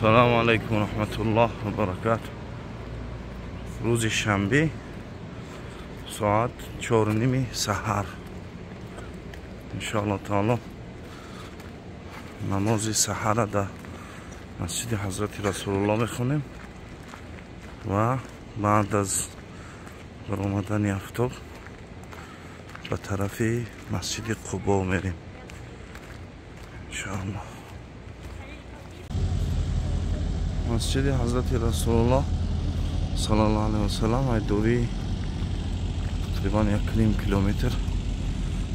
Салому алайкум ва раҳматуллоҳ ва баракатуҳ. Рӯзи шанбе соат 4:30 саҳар. Иншоаллоҳ таоло намози саҳара дар масҷиди Ҳазрати Расулуллоҳ мехонем ва баъд аз баромадани афтоб ба тарафи масҷиди Қубо мерем иншоаллоҳ. Масҷиди Ҳазрати Расулуллоҳ саллаллоҳу алайҳи васаллам ай дури тақрибан 1.5 километр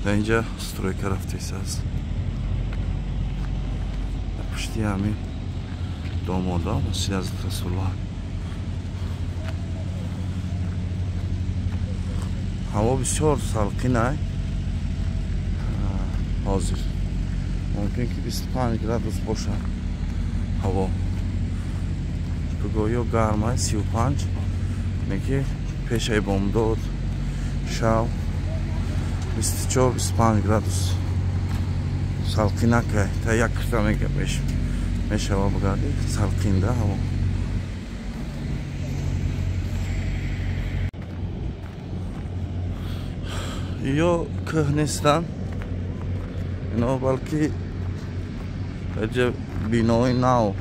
дар инҷа стройка рафтааст. Дар пушти ҳамин домода масҷиди Ҳазрати Расулуллоҳ. Ҳаво бисёр салқин ай ҳозир, мумкин ки 25 градус бошад ҳаво. Гоё гарм ай 35, неки пешаи бомдод шав 24-25 градус салқинак ай. Та як кирта мешава бигарди салқинда ҳаво. Ё кӯҳ нестанд ино, балки ҷа бинои нав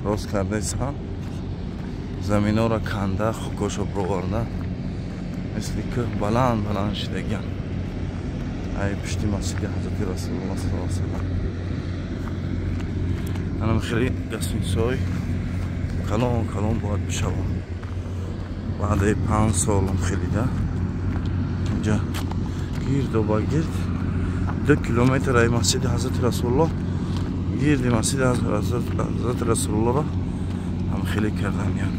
рост кардаистанд, заминҳоро канда, хокошо бироварда, мисли кӯҳ баланд баланд шидагианд. Ай пушти масҷиди Ҳазрати Расулуллоҳ саллаллоҳу алайҳи васаллам анам хеле гасинсой калон калон бояд бишаванд. Баъдаи 5 солам хелида инҷа гирду ба гирд 2 километр ай масҷиди Ҳазрати Расулуллоҳ гирди масҷиди Ҳазрати Расулуллоҳро ҳам хеле карданиянд.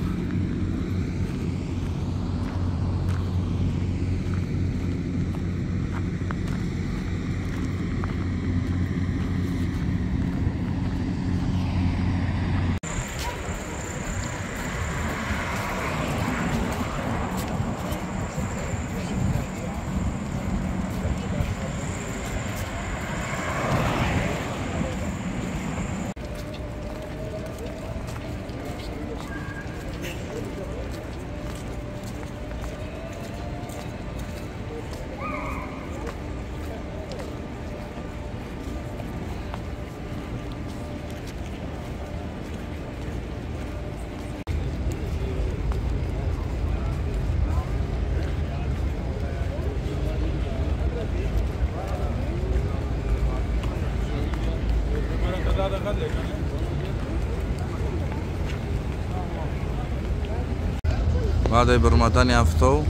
Баъди баромадани афтоб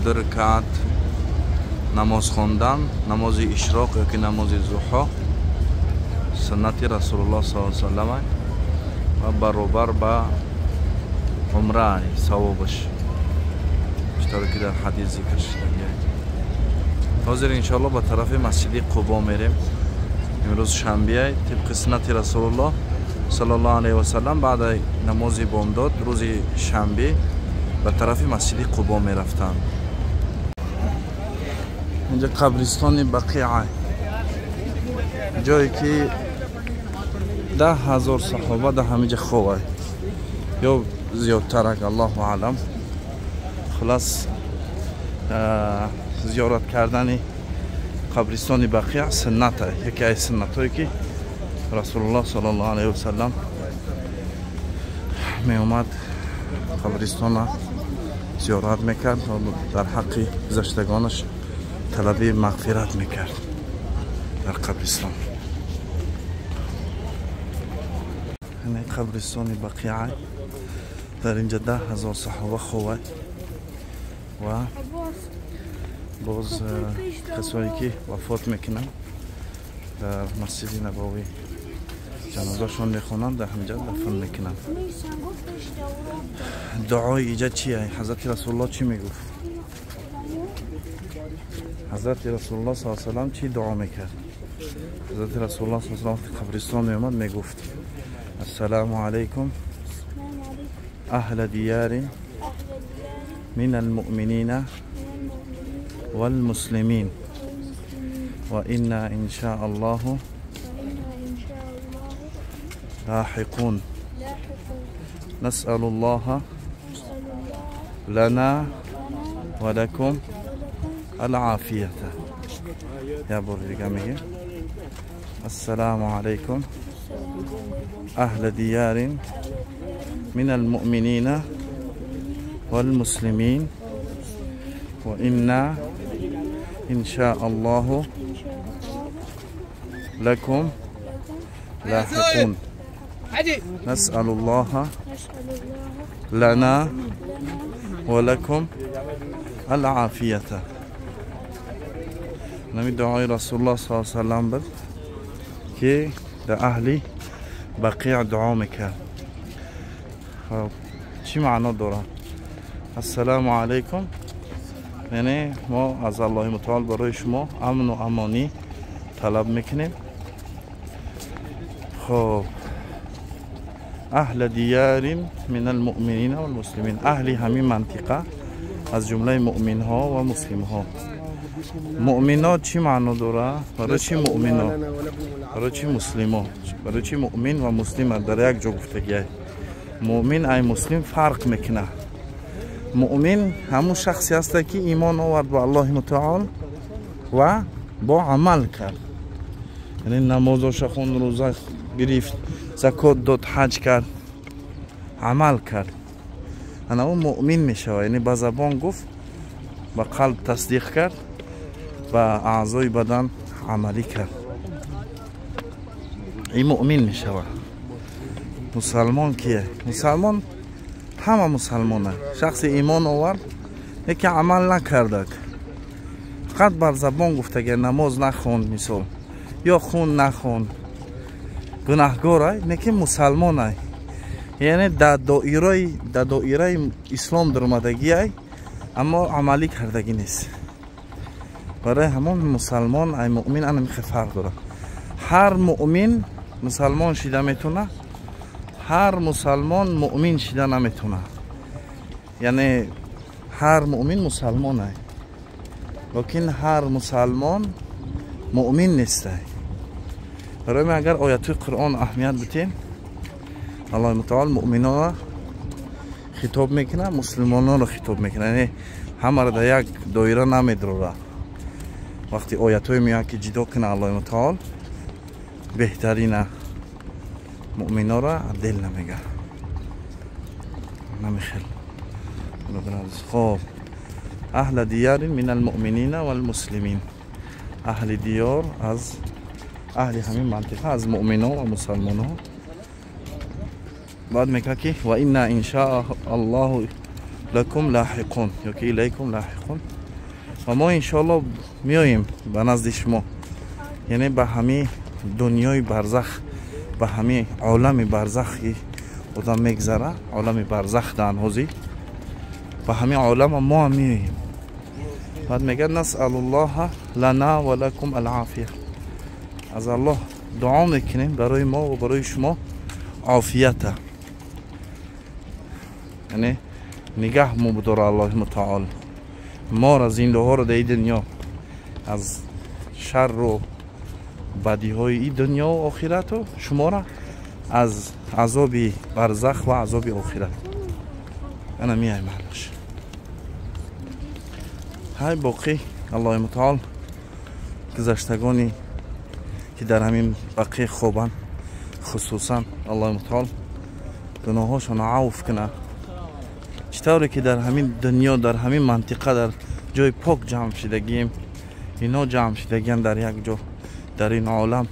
2 ракаат намоз хондан, намози ишроқ ёки намози зуҳо суннати Расулуллоҳ саллаллоҳу алайҳи васаллам ва баробар ба умра савобаш, чӣ ки дар ҳадис зикр шудагист. Ҳозир иншоаллоҳ ба тарафи масҷиди Қубо мерем. Имрӯз шанбе, тибқи суннати Расулуллоҳ саллаллоҳу алайҳи васаллам баъди намози бомдод рӯзи шанбе ба тарафи масҷиди Қубо мерафтанд. Инҷа қабристони Бақиа, ҷое ки 10,000 саҳоба дар ҳаминҷа хобай ё зиёдтарак, аллоҳу аълам. Хулас зиёрат кардани қабристони Бақиа суннат, яке аз суннатҳое ки Расулуллоҳ саллаллоҳу алайҳи васаллам меомад қабристона зиёрат мекард ва дар ҳаққи гузаштагонаш талаби мағфират мекард дар қабристон. Ин қабристони Бақиа, дар инҷа 10,000 саҳоба хобай ва боз касое ки вафот мекунанд дар масҷиди Набавӣ ҷанозашон мехонанд, дар ҳаминҷа дафн мекунанд. Дуои иҷа чие? Ҳазрати Расулуллоҳ чӣ мегуфт? Ҳазрати Расулуллоҳ саллаллоҳу алайҳи васаллам чӣ дуо мекард? Ҳазрати Расулуллоҳ саллаллоҳу алайҳи васаллам вақти қабристон меомад мегуфт: ассалому алайкум аҳла дияри мин алмуъминина валмуслимин ва инна иншааллоҳу لاحقون. نسأل الله لنا ولكم العافية. يا بوري السلام عليكم أهل ديار من المؤمنين والمسلمين، وإنا إن شاء الله لكم لاحقون. نسأل الله لنا ولكم العافية. نمی دعای رسول الله صلی الله علیه و سلم بود که در اهل بقیع دعا میکرد. چی معنا داره؟ السلام علیکم یعنی ما از الله متعال برای شما امن و امانی طلب میکنیم. خب اهل دیار من المؤمنین و المسلمین، اهل همین منطقه از جمله مؤمن ها و مسلم ها. مؤمن ها چی معنا داره؟ برای چی مؤمن ها؟ برای چی مسلم ها؟ برای چی مؤمن و مسلم در یک جا گفتگی؟ مؤمن ای مسلم فرق میکنه. مؤمن همون شخصی است که ایمان آورد به الله متعال و با عمل کرد، یعنی نمازش خوند، روزه گرفت، زکات داد، حج کرد، عمل کرد. انا اون مؤمن میشه، یعنی با زبان گفت، با قلب تصدیق کرد، با اعضای بدن عملی کرد، این مؤمن میشه. مسلمان کیه؟ مسلمان همه مسلمانه، شخص ایمان آورد یکی عمل نکرده، فقط بر زبان گفته که نماز نخوند مثال یا خون نخوند، گناهگاره، نه مسلمانه، یعنی در دایره اسلام درآمدگی، اما عملی کردگی نیست. برای همون مسلمان ای مؤمن انا میخه فرق داره. هر مؤمن مسلمان شده میتونه، هر مسلمان مؤمن شده نمیتونه. یعنی هر مؤمن مسلمانه، لیکن هر مسلمان مؤمن نیست. برای من اگر آیات قرآن اهمیت بدیم، الله متعال مؤمنان خطاب میکنه، مسلمانان رو خطاب میکنه، یعنی همه رو در یک دایره نمیدروره. وقتی آیات های میاد که جدا کنه الله متعال، بهترینه مؤمنا را دل نمیگه، نمیخل. خب اهل دیار من المؤمنین والمسلمین، اهل دیار از اهل همین منطقه از مؤمنا و مسلمان ها. بعد میگه که و انا ان شاء الله لكم لاحقون یا که الیکم لاحقون، و ما ان شاء الله میاییم به نزد شما، یعنی به همین دنیای برزخ، به همین عالم برزخ که آدم میگذره، عالم برزخ در حوزی، به همین عالم ما میاییم. بعد میگه نسأل الله لنا ولكم العافیه، از الله دعا میکنیم برای ما و برای شما عافیت، یعنی نگه مو بداره الله متعال ما را، زنده ها را در این دنیا از شر و بدی های این دنیا و آخرت، و شما را از عذاب برزخ و عذاب آخرت. انا میایم معلوش های باقی الله متعال گذشتگانی که در همین بقیع خوبن، خصوصا الله متعال گناهاشون عفو کنه. چطوری که در همین دنیا، در همین منطقه، در جای پاک جمع شدگیم، اینا جمع شدگیم در یک جا در این عالم،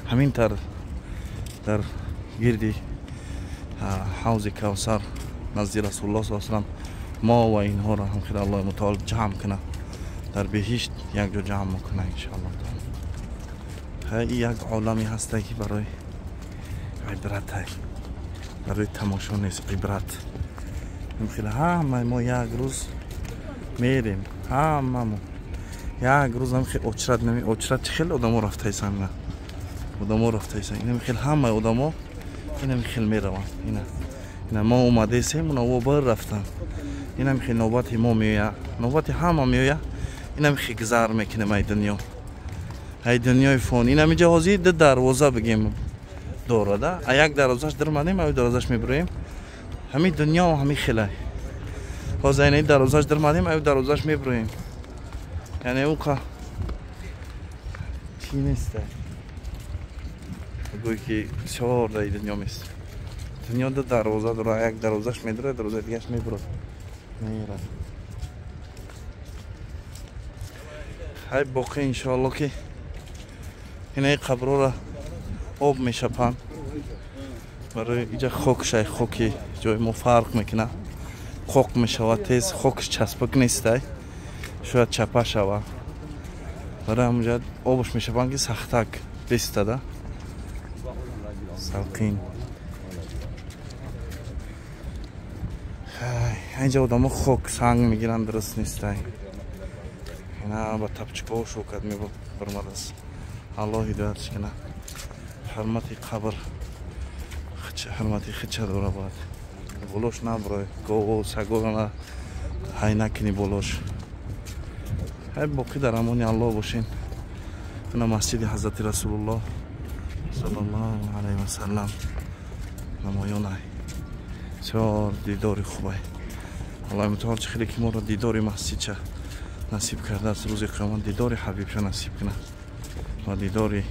همین تر در گردی حوض کوثر نزد رسول الله صلی الله علیه و سلم ما و اینها را هم خیر الله متعال جمع کنه، در بهشت یک جا جمع کنه ان شاء الله تعالی. یک عالمی هسته که برای عبرت های، برای تماشا نیست، عبرت. خیلی همه ما یک روز میریم، همه ما یک روز هم خیلی اچرت نمی اچرت خیلی آدمو رفته ایسان، نه آدمو رفته ایسان، اینم خیلی همه آدمو اینم خیلی میروان، اینا ما اومده ایسیم اونا و بر رفتن، اینم خیلی نوبت ما میاد، نوبت همه میاد، اینم خیلی گذر میکنه ای دنیا، ای دنیای فانی. اینم جهازی دو دروازه بگیم، дорада. А як дарвозаш дармадем, аю дарвозаш мебироем. Ҳамин дунё ҳамин хелай. Ҳозир ин дарвозаш дармадем, аю дарвозаш мебироем. Яъне уқа чӣ нест. Гӯй ки бисёр дар дунё мест. Дунё ду дарвоза дора, як дарвозаш медорад, дарвозаи дигаш мебирод. Мерад. Ҳай боқӣ иншоалло ки инаи қаброра об мешапанд. Барои иҷа хокшай, хоки ҷои мо фарқ мекунад. Қоқ мешавад тез, хокш часпак нестай. Шояд чапа шава. Барои ҳамунҷа обш мешапанд ки сахтак бистада. Салқин. Инҷа одамо хок санг мегиранд, дуруст нестай. Ина ба тапчикаҳо шокат мебармадааст. Аллоҳ ҳидоятш кунад. Ҳурмати қабр, ҳурмати хича дора бояд. Болош наброй, гову сагора ҳай накунӣ болош. Ҳай боқӣ дар амони Аллоҳ бошен. Ина масҷиди ҳазрати Расулуллоҳ саллаллоҳу алайҳи васаллам намоёнай. Бисёр дидори хубай. Аллоҳи мутаол чӣ хеле ки моро дидори масҷидча насиб кардааст, рӯзи қиёмат дидори ҳабибша насиб кунад ва дидори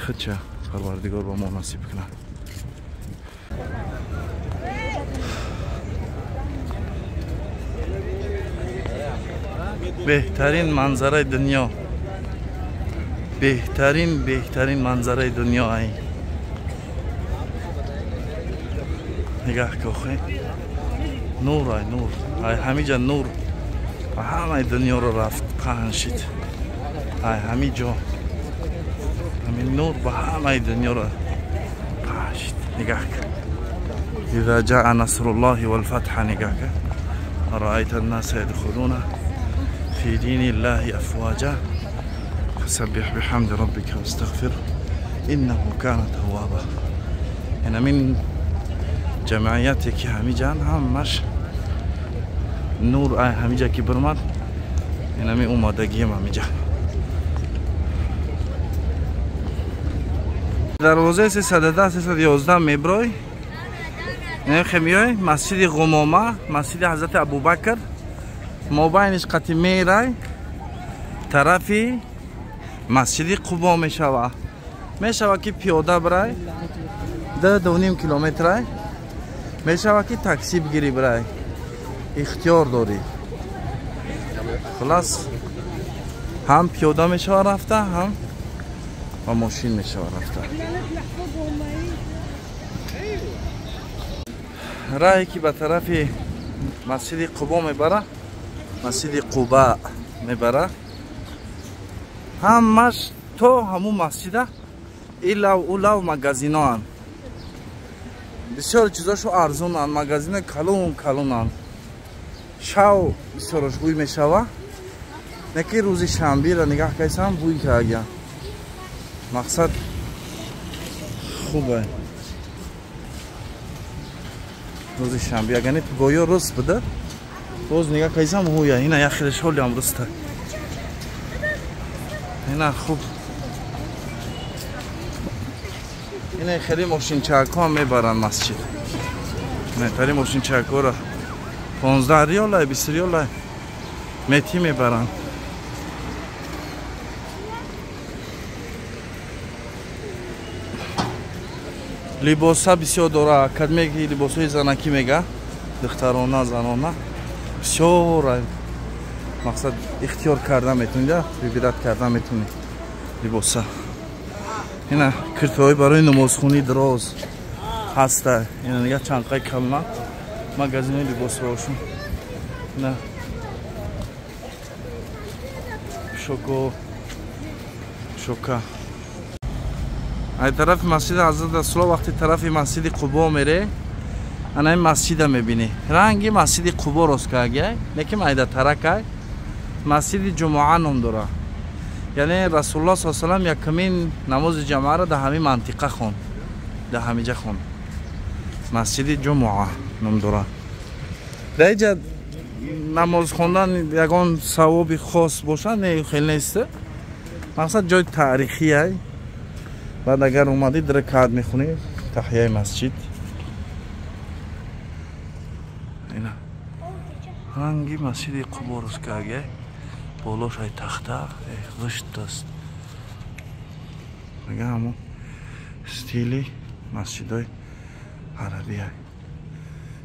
худча Парвардигор ба мо насиб кунад. Беҳтарин манзараи дунё, беҳтарин манзараи дунё ай. Нигаҳ кохе, нур ай, нур ай, ҳамиҷа нур ба ҳамаи дунёро рафт паҳн шид. Ай ҳамин ҷо ҳамин нур ба ҳамаи дунёро паҳн шид. Нигаҳ кун. إذا جاء نصر الله والفتح. нигаҳ кун. رأيت الناس يدخلون في دين الله أفواجا فسبح بحمد ربك واستغفره إنه كان توابا. ина мин ҷамъияте ки ҳамиҷаанд ҳамаш нур ай ҳамиҷа ки бирмад, инами омадагием ҳамиҷа. Дарвозаи 310 311 меброй, нехе миёй масҷиди Ғумома, масҷиди ҳазрати Абубакр, мобайниш қати мерай тарафи масҷиди Қубо мешава. Мешава ки пиёда бирай 2.5 километрай, мешава ки такси бигирӣ бирай, ихтиёр дорӣ. Хулас ҳам пиёда мешава рафта, ҳам ба мошин мешава рафта. Раҳе ки ба тарафи масҷиди Қубо мебара, масҷиди Қуба мебара, ҳамаш то ҳамун масҷида илав улав магазиноанд. Бисёр чизошо арзонанд, магазинои калон калонанд. Шав бисёрош бӯй мешава, не ки рӯзи шанбира нигаҳ кайсам бӯй кагя. Мақсад хубе. Рӯзи шанбе агар не гоё рӯз буда, боз нигаҳ кайсам ҳуя. Ина як хеле шолиам рӯста. Ина хуб. Ина хеле мошинчакҳо ҳам мебаранд масҷид. Меҳтари мошинчакҳоро 15 риёлай, 20 риёлай мети мебаранд. Либоса бисёр дора, кадмеги либосҳои занакӣ мега, духтарона, занона бисёр мақсад ихтиёр карда метунӣ, вибират карда метунӣ либоса. Ина киртаҳои барои намозхонӣ дароз ҳаста. Ина нигаҳ чанқаи калона магазинои либосҳоашон. Ина шоко шока. Ай тарафи масҷиди ҳазрат Расулуллоҳ вақти тарафи масҷиди Қубо мере, ана ин масҷида мебинӣ. Ранги масҷиди Қубо рост кагиай, лекин майда таракай. Масҷиди Ҷумъа ном дора. Яъне Расулуллоҳ саллаллоҳу алайҳи васаллам якумин намози ҷамъаро дар ҳамин мантиқа хонд, дар ҳамиҷа хонд. Масҷиди Ҷумъа ном дора. Дар инҷа намоз хондан ягон савоби хос бошад, не, хеле нест. Мақсад ҷои таърихиай. Баъд агар омадӣ ду ракаат мехунӣ таҳияи масҷид. Ина ранги масҷиди Қубо рост карге, болош ай тахта ғишт аст. Мега ҳамон стили масҷидои арабия.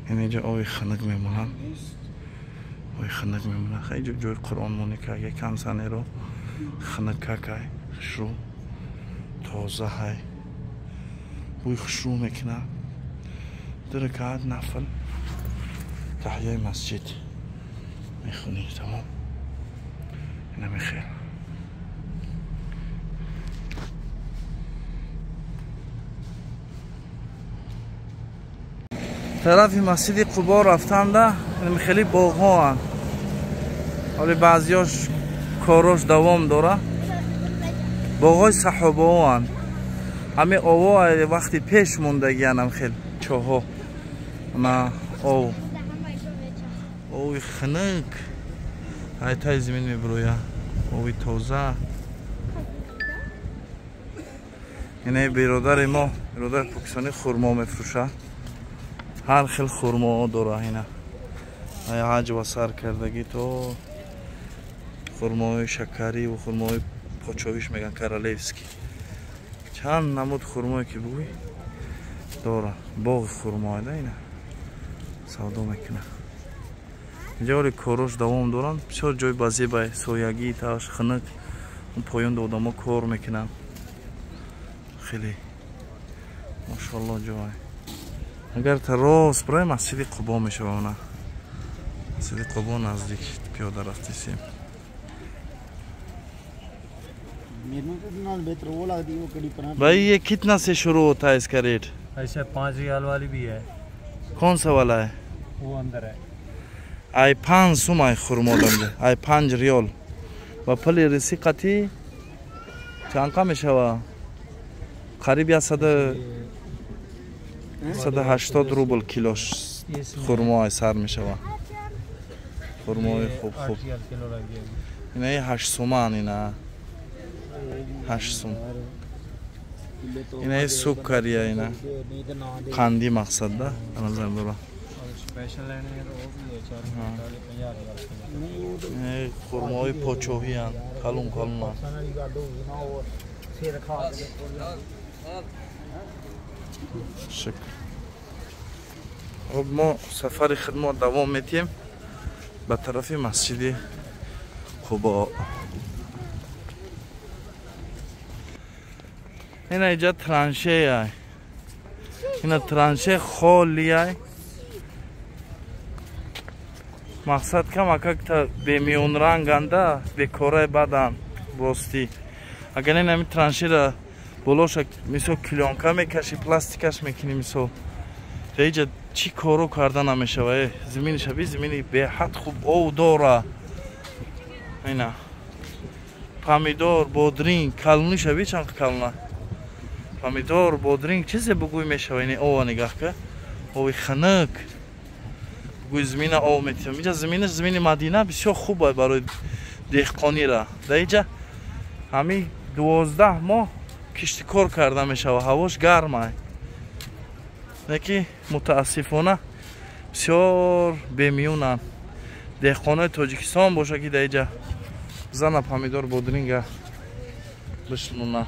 Инҷа оби хунук мемонанд, оби хунук мемонанд. Хеле ҷои қуръонмонӣ карге, камсанеро хунук какай, хушрӯ тоза ҳай, бӯи хушрӯ мекунад. Ду ракаат нафл таҳияи масҷид мехунӣ, тамом. Ина мехел. Тарафи масҷиди Қубо рафтанда хеле боғҳоанд. Ҳоли баъзиёш корош давом дора. Боғҳои саҳобаоанд. Ҳамин ово вақти пеш мондагианам хел чоҳо. На ов. Ови хунук. Ай таи зимин мебироя. Ови тоза. Инаи биродари мо, биродари покистонӣ хурмо мефурӯшад. Ҳар хел хурмо дора ина. Ай ҳаҷ ва сар кардагӣ то хурмои шакарӣ ва хурмои почовиш меган, королевский. Чанд намуд хурмое ки бугӯй дора. Боғи хурмое да ина. Савдо мекунад. Инҷа оли корош давом доранд. Бисёр ҷои базебай, соягӣ, таш, хунук. Он поёнда одамо кор мекунанд. Хеле машоалло ҷой. Агар та рост барои масҷиди Қубо мешава, она масҷиди Қубо наздик пиёда рафтисем. भाई ये कितना से शुरू होता है इसका रेट? ऐसे 5 रियाल वाली भी है। कौन सा वाला है? वो अंदर है। ай 5 сум ай хурмо дамҷа, ай 5 риёл. Ва пули рисиқати чанқа мешава? Қариб 180 рубл килош хурмо ай сар мешава. Хурмои хуб хуб. Ина 8 суман, ина 8 сум. Ина суккария, ина қанди мақсад да назар дора. Хурмои почоҳиянд, калон калонанд. Шукр. Хуб, мо сафари худмо давом метиҳем ба тарафи масҷиди Қубо. Ина иҷа траншея, ина транше холия. Мақсад камакак бемиёнранганда, бекораи бадан ростӣ. Агар ин ҳамин траншера болоша мисол клёнка мекашӣ, пластикаш мекунӣ мисол, иҷа чӣ коро карда намешава. Зиминиша би, зимини беҳад хуб ов дора. Ина помидор, бодринг, калониша би чанд калона. Помидор, бодринг, чизе бугӯй мешава. Ини ова нигаҳ ка, ови хунук. Бугӯй зимина ов метиҳам. Иҷа зиминаш зимини Мадина бисёр хуб аст барои деҳқонира. Дар иҷа ҳамин 12 моҳ киштикор карда мешава, ҳавош гарм аст. Леки мутаассифона бисёр бемиёнанд. Деҳқонои Тоҷикистон боша ки дар иҷа зана помидор, бодринга бишнонанд.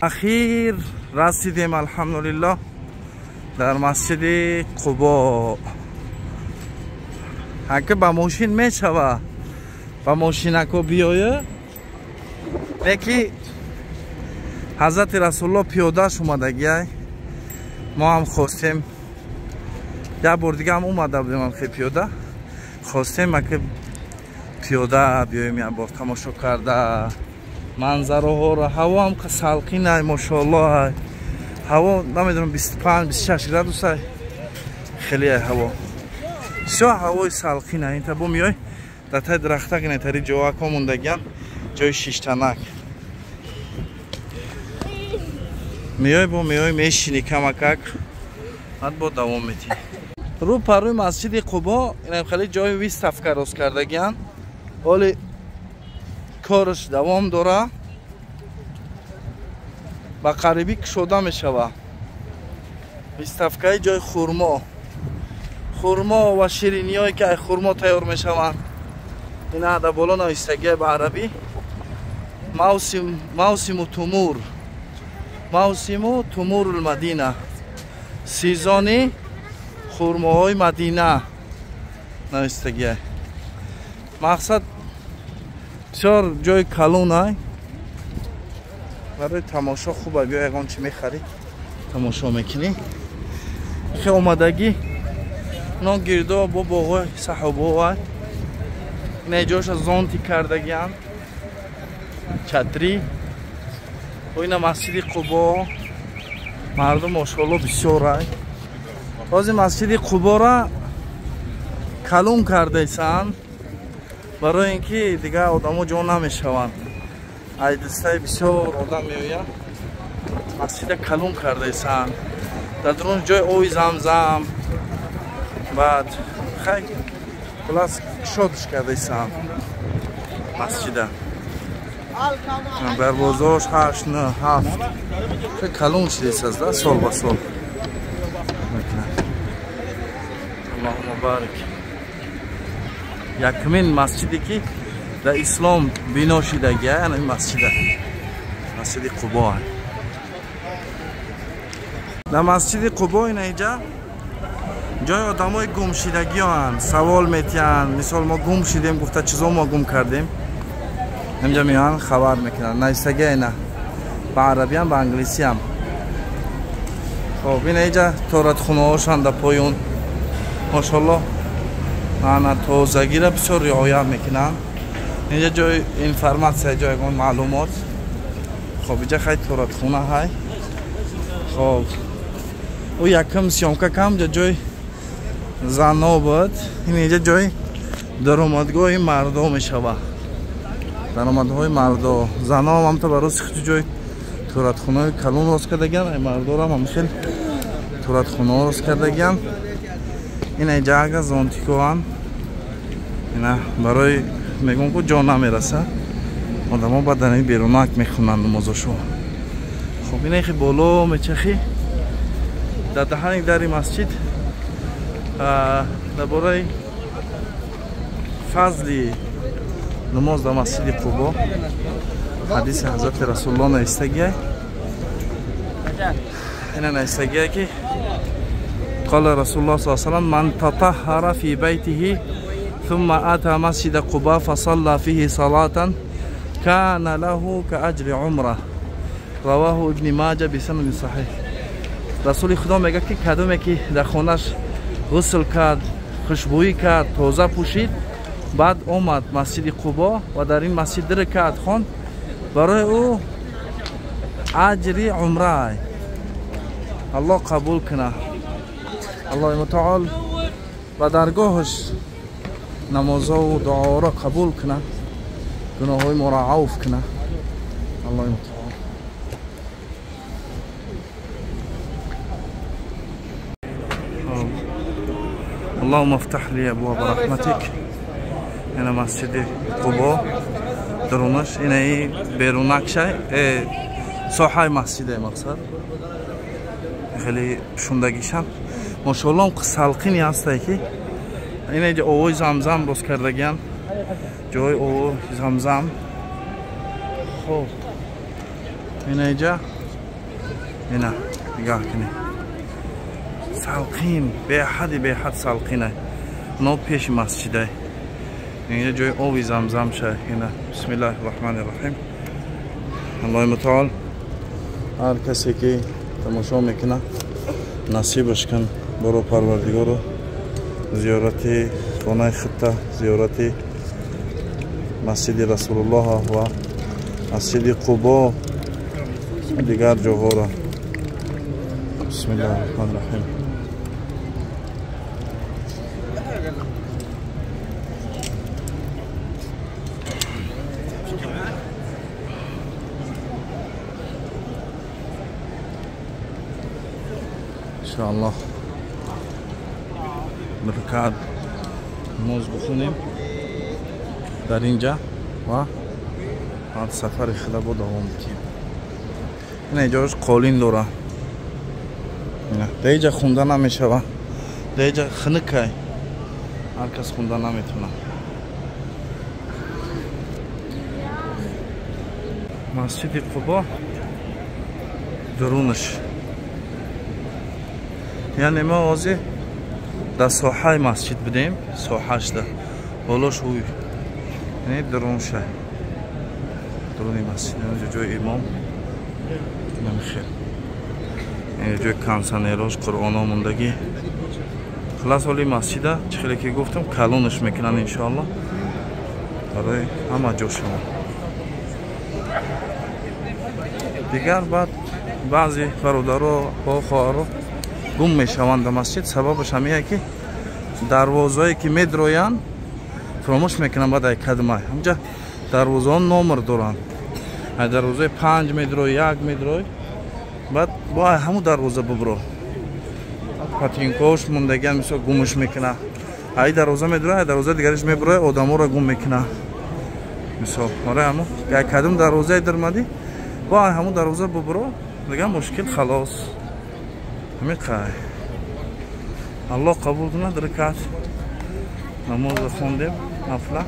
Ахир расидем алҳамдулиллоҳ дар масҷиди Қубо. Ҳака ба мошин мешава, ба мошинако биёя, леки ҳазрати Расулуллоҳ пиёдаш омадагиай. Мо ҳам хостем, як бор дига ҳам омада будем ҳам хе пиёда. Хостем ака пиёда биёем як бор тамошо карда манзароҳоро. Ҳаво ҳам салқин ай, мошоаллоҳ ай. Ҳаво намедонам 25-26 градус ай. Хеле ай ҳаво. Бисёр ҳавои салқин ай. Инта бо меёй дар таи дарахтак инатари ҷоако мондагиам, ҷои шиштанак. Меёй бо меёй мешини камакак, баъд бо давом метиҳӣ. Рӯ паррӯи масҷиди Қубо инам хеле ҷои выставка рост кардагианд. Ҳоли Кораш давом дора, ба қарибӣ кушода мешава. Выставкаи ҷои хурмо, хурмо ва шириниҳое ки ай хурмо тайёр мешаванд. Ина дар боло навистагия ба арабӣ мавсиму тумур, мавсиму тумурул мадина, сезони хурмоҳои Мадина навистагия. Мақсад бисёр ҷои калон ай, барои тамошо хуба. Биё, ягон чи мехарӣ, тамошо мекунӣ. Хе омадагӣ но гирдо бо боғои саҳобоай. Ина ҷоша зонтик кардагианд, чатрӣ. Ина масҷиди Қубо, мардум мошоалло бисёрай. Ҳозир масҷиди Қубора калон кардаисанд, барои ин ки дигар одамо ҷо намешаванд. Ай дастаи бисёр одам меояд, масҷида калон кардаисанд. Дар дарун ҷои оби замзам, баъд хай хулас кушодш кардаисанд масҷида. Дарвозаош 8, 9, 7 калон шудааст да, сол ба сол. Аллоҳумма барик. Якумин масҷиде ки дар ислом бино шудагия, ана ин масҷида, масҷиди Қубо. Дар масҷиди Қубо ина иҷа ҷои одамои гумшидагианд, савол метиҳанд. Мисол, мо гум шидем гуфта, чизо мо гум кардем, ҳамҷа меоянд, хабар мекунанд. Навистагия ина ба арабиам, ба англисиам. Хоб, ина иҷа торатхонаҳошанд дар поён. Мошоалло, ана тозагиро бисёр риоя мекунанд. Инҷа ҷои информатсия, ҷои ягон маълумот. Хоб, иҷа хай торатхона ҳай. Хоб, ӯ якум съёмка кам ҷа ҷои зано буд. Ин инҷа ҷои даромадгоҳи мардо мешава, даромадҳои мардо. Заноам ҳамта бароси худи ҷои торатхонаҳои калон рост кардагианд, ай мардорам ҳам хел торатхонаҳо рост кардагианд. Ина инҷа ага зонтикоанд. Ина барои мегӯм ку ҷо намераса, одамо баъд дар ин берунак мехонанд намозошо. Хоб, ина хи боло мечахӣ, дар даҳани дари масҷид дар бораи фазли намоз дар масҷиди Қубо ҳадиси ҳазрати Расулулло навистагия. Ина навистагия ки قال رسول الله صلى الله عليه وسلم: من تطهر في بيته ثم أتى مسجد قباء فصلى فيه صلاة كان له كأجر عمره. رواه ابن ماجه بسند صحيح. Расули Худо мегӯяд ки кадоме ки дар хонаш ғусл кард, хушбӯӣ кард, тоза пӯшид, баъд омад масҷиди Қубо ва дар ин масҷид ду ракаат хонд, барои ӯ аҷри умра. Аллоҳ қабул кунад. Аллоҳи мутаол ба даргоҳаш намозову дуоро қабул кунад, гуноҳҳои моро авф кунад. Аллоҳи мутаол. اللهم افتح لي ابواب رحمتك. ина масҷиди Қубо дарунаш, инаи берунакшай соҳаи масҷиде. Мақсад хеле пӯшондагишам, мошоалло, салқини ҳастае ки ина иҷа овои замзам рост кардагиам, ҷои овои замзам. Хоб, ина иҷа ина нигаҳ кунед, салқин, беҳади беҳад салқина. Но пеши масҷидай инҷа ҷои оби замзам ша. Ина бисмиллаҳи раҳмани раҳим. Аллоҳи мутаол ҳар касе ки тамошо мекунад насибаш кун, боро Парвардигоро, зиёрати хонаи худта, зиёрати масҷиди Расулуллоҳ ва масҷиди Қубо, дигар ҷоҳоро. Бисмиллаҳи раҳмани раҳим. Иншоаллоҳ ракаат намоз бихонем дар инҷа ва Баъд сафари худа бо давом мекунем. Ина иҷош қолин дора. Дар иҷа хунда намешава. Дар иҷа хунукай. Ҳар кас хунда наметавона. Масҷиди Қубо дурунаш. Яъне мо ҳозир дар соҳаи масҷид будем, соҳашда. Болош ӯй. Яъне дурунша. Дуруни масҷид, инҷо ҷои имом. Намехел. Ҷои консанерош, Қуръоно мондагӣ. Хулас ҳоли масҷида чӣ хеле ки гуфтам, калонаш мекунанд иншоалло. Барои ҳама ҷо шава. Дигар баъд баъзе бародаро хоҳаро гум мешаванд дар масҷид. Сабабаш ҳамие ки дарвозае ки медроянд фаромӯш мекунанд баъд ай кадмай. Ҳамҷа дарвозаҳо номер доранд. Ай дарвозаи 5 медрой, 1 медрой, баъд бо ай ҳамун дарвоза бубро. Патинкош мондагиам мисол гумш мекунад. Ай дарвоза медрояд, ай дарвозаи дигараш меброяд, одаморо гум мекунад. Мисол, ора ҳамун ай кадом дарвозае даромадӣ, бо ай ҳамун дарвоза бубро, дигар мушкил халос. Ҳамин қай. Аллоҳ қабул кунад. Ракат намозро хондем, нафла.